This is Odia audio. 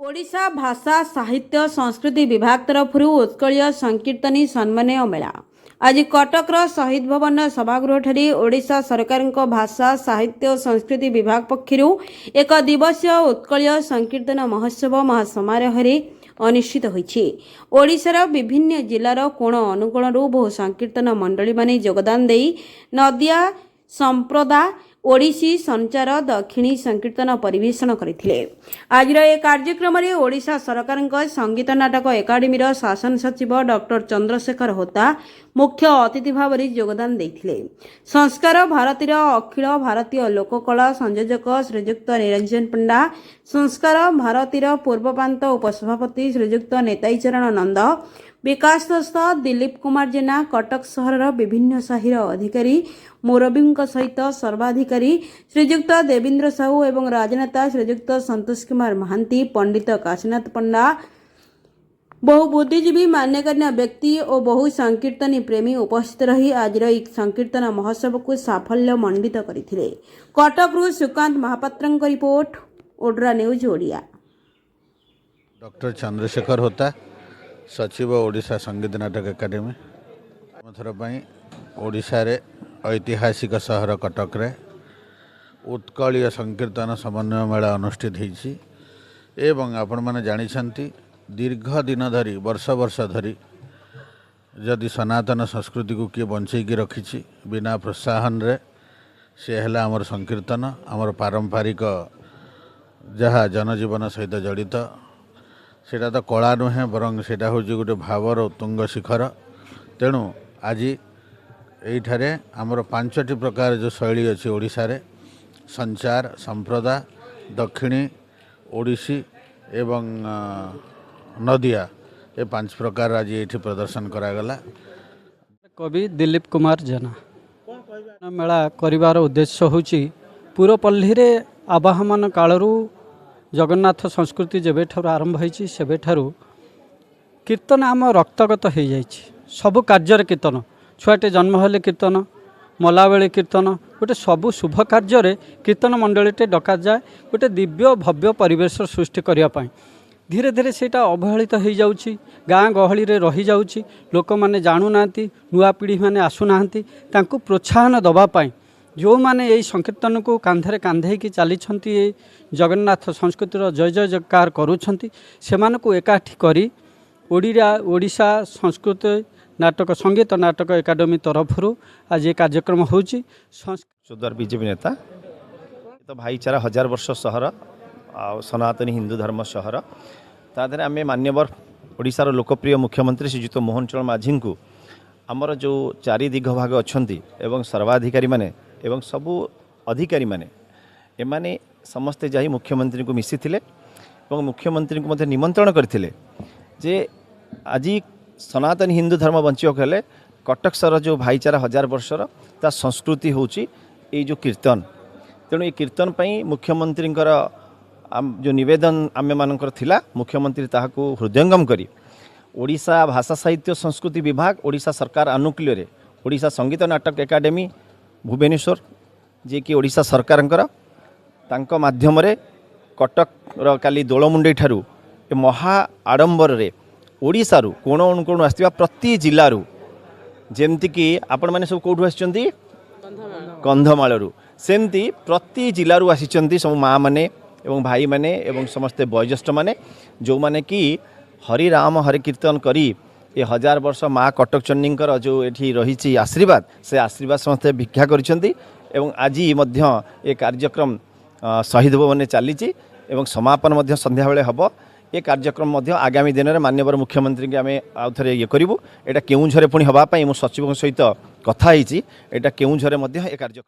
ଓଡ଼ିଶା ଭାଷା ସାହିତ୍ୟ ସଂସ୍କୃତି ବିଭାଗ ତରଫରୁ ଉତ୍କଳୀୟ ସଂକୀର୍ତ୍ତନୀ ସମ୍ମାନୀୟ ମେଳା ଆଜି କଟକର ଶହୀଦ ଭବନ ସଭାଗୃହଠାରେ ଓଡ଼ିଶା ସରକାରଙ୍କ ଭାଷା ସାହିତ୍ୟ ସଂସ୍କୃତି ବିଭାଗ ପକ୍ଷରୁ ଏକ ଦିବସୀୟ ଉତ୍କଳୀୟ ସଂକୀର୍ତ୍ତନ ମହୋତ୍ସବ ମହାସମାରୋହରେ ଅନୁଷ୍ଠିତ ହୋଇଛି। ଓଡ଼ିଶାର ବିଭିନ୍ନ ଜିଲ୍ଲାର କୋଣ ଅନୁକୋଣରୁ ବହୁ ସଂକୀର୍ତ୍ତନ ମଣ୍ଡଳୀମାନେ ଯୋଗଦାନ ଦେଇ ନଦିଆ, ସମ୍ପ୍ରଦା, ଓଡ଼ିଶୀ, ସଞ୍ଚାର, ଦକ୍ଷିଣୀ ସଂକୀର୍ତ୍ତନ ପରିବେଷଣ କରିଥିଲେ। ଆଜିର ଏ କାର୍ଯ୍ୟକ୍ରମରେ ଓଡ଼ିଶା ସରକାରଙ୍କ ସଙ୍ଗୀତ ନାଟକ ଏକାଡେମୀର ଶାସନ ସଚିବ ଡକ୍ଟର ଚନ୍ଦ୍ରଶେଖର ହୋତା ମୁଖ୍ୟ ଅତିଥି ଭାବରେ ଯୋଗଦାନ ଦେଇଥିଲେ। ସଂସ୍କାର ଭାରତୀର ଅଖିଳ ଭାରତୀୟ ଲୋକକଳା ସଂଯୋଜକ ଶ୍ରୀଯୁକ୍ତ ନିରଞ୍ଜନ ପଣ୍ଡା, ସଂସ୍କାର ଭାରତୀର ପୂର୍ବପ୍ରାନ୍ତ ଉପସଭାପତି ଶ୍ରୀଯୁକ୍ତ ନେତାଇ ଚରଣ ନନ୍ଦ, ବିକାଶ ଦତ୍ତ, ଦିଲ୍ଲୀପ କୁମାର ଜେନା, କଟକ ସହରର ବିଭିନ୍ନ ସାହିର ଅଧିକାରୀ ମୁରବୀଙ୍କ ସହିତ ସର୍ବାଧିକାରୀ ଶ୍ରୀଯୁକ୍ତ ଦେବେନ୍ଦ୍ର ସାହୁ ଏବଂ ରାଜନେତା ଶ୍ରୀଯୁକ୍ତ ସନ୍ତୋଷ କୁମାର ମହାନ୍ତି, ପଣ୍ଡିତ କାଶୀନାଥ ପଣ୍ଡା, ବହୁ ବୁଦ୍ଧିଜୀବୀ, ମାନ୍ୟଗଣ୍ୟ ବ୍ୟକ୍ତି ଓ ବହୁ ସଂକୀର୍ତ୍ତନୀ ପ୍ରେମୀ ଉପସ୍ଥିତ ରହି ଆଜିର ଏହି ସଂକୀର୍ତ୍ତନ ମହୋତ୍ସବକୁ ସାଫଲ୍ୟ ମଣ୍ଡିତ କରିଥିଲେ। କଟକରୁ ସୁକାନ୍ତ ମହାପାତ୍ରଙ୍କ report, Odra news Odia. Doctor Chandrasekhar Hota, ସଚିବ, ଓଡ଼ିଶା ସଙ୍ଗୀତ ନାଟକ ଏକାଡେମୀ। ଥର ପାଇଁ ଓଡ଼ିଶାରେ ଐତିହାସିକ ସହର କଟକରେ ଉତ୍କଳୀୟ ସଂକୀର୍ତ୍ତନ ସମନ୍ୱୟ ମେଳା ଅନୁଷ୍ଠିତ ହୋଇଛି ଏବଂ ଆପଣମାନେ ଜାଣିଛନ୍ତି, ଦୀର୍ଘ ଦିନ ଧରି, ବର୍ଷ ବର୍ଷ ଧରି ଯଦି ସନାତନ ସଂସ୍କୃତିକୁ କିଏ ବଞ୍ଚେଇକି ରଖିଛି ବିନା ପ୍ରୋତ୍ସାହନରେ, ସେ ହେଲା ଆମର ସଂକୀର୍ତ୍ତନ, ଆମର ପାରମ୍ପରିକ ଯାହା ଜନଜୀବନ ସହିତ ଜଡ଼ିତ। ସେଇଟା ତ କଳା ନୁହେଁ, ବରଂ ସେଇଟା ହେଉଛି ଗୋଟେ ଭାବର ଉତ୍ତୁଙ୍ଗ ଶିଖର। ତେଣୁ ଆଜି ଏଇଠାରେ ଆମର ପାଞ୍ଚଟି ପ୍ରକାର ଯେଉଁ ଶୈଳୀ ଅଛି ଓଡ଼ିଶାରେ, ସଞ୍ଚାର, ସମ୍ପ୍ରଦା, ଦକ୍ଷିଣୀ, ଓଡ଼ିଶୀ ଏବଂ ନଦିଆ, ଏ ପାଞ୍ଚ ପ୍ରକାର ଆଜି ଏଇଠି ପ୍ରଦର୍ଶନ କରାଗଲା। କବି ଦିଲ୍ଲୀପ କୁମାର ଜେନା। ମେଳା କରିବାର ଉଦ୍ଦେଶ୍ୟ ହେଉଛି, ପୁରପଲ୍ଲୀରେ ଆବାହମାନ କାଳରୁ ଜଗନ୍ନାଥ ସଂସ୍କୃତି ଯେବେଠାରୁ ଆରମ୍ଭ ହୋଇଛି, ସେବେଠାରୁ କୀର୍ତ୍ତନ ଆମ ରକ୍ତଗତ ହୋଇଯାଇଛି। ସବୁ କାର୍ଯ୍ୟରେ କୀର୍ତ୍ତନ। ଛୁଆଟେ ଜନ୍ମ ହେଲେ କୀର୍ତ୍ତନ, ମଲାବେଳେ କୀର୍ତ୍ତନ, ଗୋଟେ ସବୁ ଶୁଭ କାର୍ଯ୍ୟରେ କୀର୍ତ୍ତନ ମଣ୍ଡଳୀଟେ ଡକାଯାଏ, ଗୋଟେ ଦିବ୍ୟ ଭବ୍ୟ ପରିବେଶ ସୃଷ୍ଟି କରିବା ପାଇଁ। ଧୀରେ ଧୀରେ ସେଇଟା ଅବହେଳିତ ହୋଇଯାଉଛି, ଗାଁ ଗହଳିରେ ରହିଯାଉଛି, ଲୋକମାନେ ଜାଣୁନାହାନ୍ତି, ନୂଆ ପିଢ଼ିମାନେ ଆସୁନାହାନ୍ତି। ତାଙ୍କୁ ପ୍ରୋତ୍ସାହନ ଦେବା ପାଇଁ, ଯେଉଁମାନେ ଏଇ ସଂକୀର୍ତ୍ତନକୁ କାନ୍ଧରେ କାନ୍ଧେଇକି ଚାଲିଛନ୍ତି, ଏଇ ଜଗନ୍ନାଥ ସଂସ୍କୃତିର ଜୟ ଜୟ ଜୟକାର କରୁଛନ୍ତି, ସେମାନଙ୍କୁ ଏକାଠି କରି ଓଡ଼ିଶା ସଂସ୍କୃତି ନାଟକ ସଙ୍ଗୀତ ନାଟକ ଏକାଡେମୀ ତରଫରୁ ଆଜି ଏ କାର୍ଯ୍ୟକ୍ରମ ହେଉଛି। ଚୌଦ୍ୱାର ବିଜେପି ନେତା। ତ ଭାଇଚାରା ହଜାର ବର୍ଷ ସହର ଆଉ ସନାତନୀ ହିନ୍ଦୁ ଧର୍ମ ସହର। ତା ଦେହରେ ଆମେ ମାନ୍ୟବର ଓଡ଼ିଶାର ଲୋକପ୍ରିୟ ମୁଖ୍ୟମନ୍ତ୍ରୀ ଶ୍ରୀଯୁକ୍ତ ମୋହନ ଚରଣ ମାଝୀଙ୍କୁ, ଆମର ଯେଉଁ ଚାରି ଦିଗ ଭାଗ ଅଛନ୍ତି ଏବଂ ସର୍ବାଧିକାରୀମାନେ ଏବଂ ସବୁ ଅଧିକାରୀମାନେ, ଏମାନେ ସମସ୍ତେ ଯାଇ ମୁଖ୍ୟମନ୍ତ୍ରୀଙ୍କୁ ମିଶିଥିଲେ ଏବଂ ମୁଖ୍ୟମନ୍ତ୍ରୀଙ୍କୁ ମଧ୍ୟ ନିମନ୍ତ୍ରଣ କରିଥିଲେ ଯେ ଆଜି ସନାତନୀ ହିନ୍ଦୁ ଧର୍ମ ବଞ୍ଚିବାକୁ ହେଲେ କଟକ ସହର ଯେଉଁ ଭାଇଚାରା ହଜାର ବର୍ଷର, ତା ସଂସ୍କୃତି ହେଉଛି ଏଇ ଯେଉଁ କୀର୍ତ୍ତନ। ତେଣୁ ଏ କୀର୍ତ୍ତନ ପାଇଁ ମୁଖ୍ୟମନ୍ତ୍ରୀଙ୍କର ଯେଉଁ ନିବେଦନ ଆମେମାନଙ୍କର ଥିଲା, ମୁଖ୍ୟମନ୍ତ୍ରୀ ତାହାକୁ ହୃଦୟଙ୍ଗମ କରି ଓଡ଼ିଶା ଭାଷା ସାହିତ୍ୟ ସଂସ୍କୃତି ବିଭାଗ, ଓଡ଼ିଶା ସରକାର ଆନୁକୂଲ୍ୟରେ ଓଡ଼ିଶା ସଙ୍ଗୀତ ନାଟକ ଏକାଡେମୀ ଭୁବନେଶ୍ୱର, ଯିଏକି ଓଡ଼ିଶା ସରକାରଙ୍କର, ତାଙ୍କ ମାଧ୍ୟମରେ କଟକର କାଲି ଦୋଳମୁଣ୍ଡେଇ ଠାରୁ ଏ ମହା ଆଡ଼ମ୍ବରରେ ଓଡ଼ିଶାରୁ କୋଣ ଅନୁକୋଣରୁ ଆସିଥିବା ପ୍ରତି ଜିଲ୍ଲାରୁ, ଯେମିତିକି ଆପଣମାନେ ସବୁ କେଉଁଠୁ ଆସିଛନ୍ତି? କନ୍ଧମାଳରୁ। ସେମିତି ପ୍ରତି ଜିଲ୍ଲାରୁ ଆସିଛନ୍ତି ସବୁ ମାଆମାନେ ଏବଂ ଭାଇମାନେ ଏବଂ ସମସ୍ତେ ବୟୋଜ୍ୟେଷ୍ଠମାନେ, ଯେଉଁମାନେ କି ହରି ରାମ ହରି କୀର୍ତ୍ତନ କରି ଏ ହଜାର ବର୍ଷ ମା କଟକ ଚଣ୍ଡୀଙ୍କର ଯେଉଁ ଏଠି ରହିଛି ଆଶୀର୍ବାଦ, ସେ ଆଶୀର୍ବାଦ ସମସ୍ତେ ଭିକ୍ଷା କରିଛନ୍ତି। ଏବଂ ଆଜି ମଧ୍ୟ ଏ କାର୍ଯ୍ୟକ୍ରମ ଶହୀଦ ଭବନରେ ଚାଲିଛି ଏବଂ ସମାପନ ମଧ୍ୟ ସନ୍ଧ୍ୟାବେଳେ ହେବ। ଏ କାର୍ଯ୍ୟକ୍ରମ ମଧ୍ୟ ଆଗାମୀ ଦିନରେ ମାନ୍ୟବର ମୁଖ୍ୟମନ୍ତ୍ରୀଙ୍କୁ ଆମେ ଆଉ ଥରେ ଇଏ କରିବୁ। ଏଇଟା କେଉଁଝରରେ ପୁଣି ହେବା ପାଇଁ ମୁଁ ସଚିବଙ୍କ ସହିତ କଥା ହେଇଛି। ଏଇଟା କେଉଁଝରରେ ମଧ୍ୟ ଏ କାର୍ଯ୍ୟକ୍ରମ